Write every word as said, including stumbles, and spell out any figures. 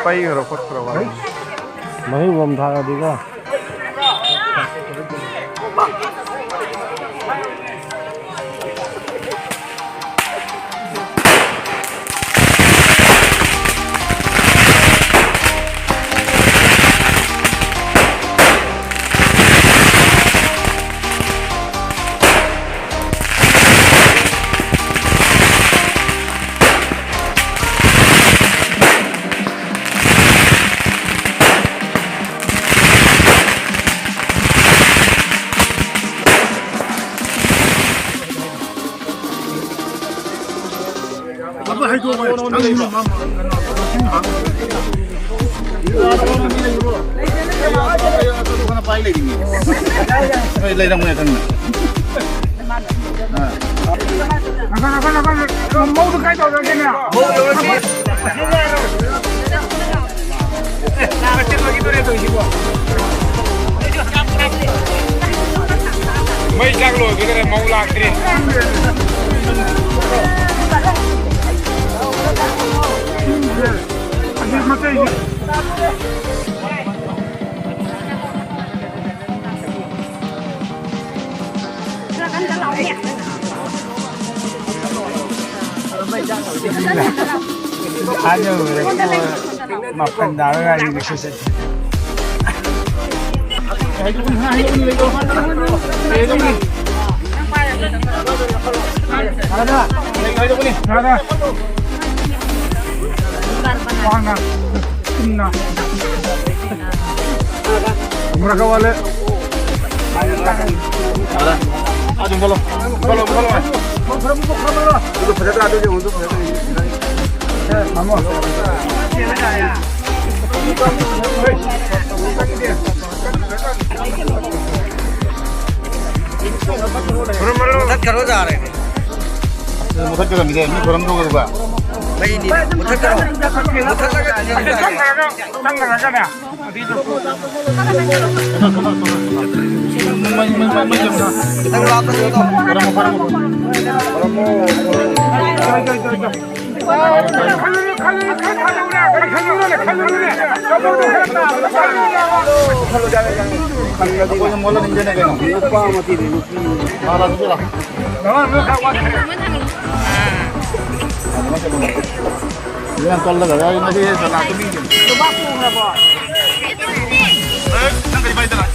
ꯄꯩꯈ꯭ꯔ ꯈꯣꯠꯈ꯭ꯔꯕ? ꯃꯍꯩꯕꯣꯝ ꯊꯥꯔꯗꯤꯀꯣ꯫ ꯑꯃ ꯍꯩꯗꯣꯛꯑꯣ꯫ ꯅꯪ ꯃꯤ ꯃꯃꯥ ꯀꯩꯅꯣ, ꯃꯁꯤꯡ ꯍꯥꯡꯉꯣ꯫ ꯄꯥꯏ ꯂꯩꯔꯤꯅꯦ꯫ ꯍꯣꯏ, ꯂꯩꯔꯝꯒꯅꯤ ꯈꯪꯉꯦ꯫ ꯑꯥ꯫ ꯅꯥꯀꯟ, ꯅꯥꯀꯟ, ꯅꯥꯀꯟ, ꯃꯧꯗꯨ ꯀꯥꯏ ꯇꯧꯔꯒꯦꯅꯦ? ꯃꯧ ꯌꯧꯔꯁꯤ꯫ ꯃꯩ ꯆꯥꯛ ꯂꯣꯏꯈꯤꯗꯣꯔꯦ, ꯃꯧ ꯂꯥꯛꯇ꯭ꯔꯤ꯫ ꯃꯥꯄꯟ ꯇꯥꯕ ꯒꯥꯔꯤꯗꯨ ꯁꯠ ꯆꯠꯈꯤ꯫ ꯋꯥꯡꯅ, ꯆꯨꯝꯅ꯫ ꯃꯔꯛ ꯋꯥꯠꯂꯦ꯫ ꯑꯗꯨꯝ ꯐꯣꯂꯣ꯫ Follow, follow. ꯑꯗꯨ ꯐꯖꯗ꯭ꯔꯥ? ꯑꯗꯨꯗꯤ ꯑꯃꯨꯛꯁꯨ ꯐꯖꯗ꯭ꯔꯥ? ꯃꯥꯃꯣ꯫ ꯃꯨꯊꯠꯈ꯭ꯔꯣ ꯌꯥꯔꯦ꯫ ꯃꯨꯊꯠꯀꯗꯕꯅꯤꯁꯦ, ꯃꯤ ꯈꯣꯏꯔꯝꯗꯧꯒꯗꯧꯕ꯫ ꯃꯩꯅꯤ, ꯃꯨꯊꯠꯈ꯭ꯔꯣ꯫ ꯃꯨꯊꯠꯂꯒ ꯆꯪꯈ꯭ꯔꯒꯅꯦ꯫ ꯈꯤꯇꯪ ꯂꯥꯞꯅ ꯆꯠꯂꯣ꯫ ꯈꯜꯂꯨꯅꯦ, ꯈꯜꯂꯨꯅꯦ, ꯈꯜꯂꯨꯅꯦ, ꯈꯜꯂꯨꯅꯦ, ꯈꯜꯂꯨꯅꯦ꯫ ꯈꯜꯂꯨꯅꯦ, ꯈꯜꯂꯨꯅꯦ꯫ ꯈꯜꯂꯨꯅꯦ, ꯈꯜꯂꯨꯅꯦ꯫ ꯈꯜꯂꯨꯅꯦ, ꯈꯜꯂꯨꯅꯦ꯫ ꯅꯨꯄꯥ ꯃꯇꯤꯗꯤ ꯅꯨꯄꯤ꯫ ꯃꯥ ꯂꯥꯛꯇꯣꯏꯔꯣ? ꯅꯪ ꯀꯜꯂꯒ ꯑꯩ ꯉꯁꯤ ꯆꯅꯥ ꯇꯨꯃꯤꯟ ꯇꯨꯝ꯫ ꯅꯨꯄꯥ ꯄꯨꯈ꯭ꯔꯕꯣ? ꯑꯦ, ꯅꯪ ꯀꯔꯤ ꯄꯥꯏꯗꯅ?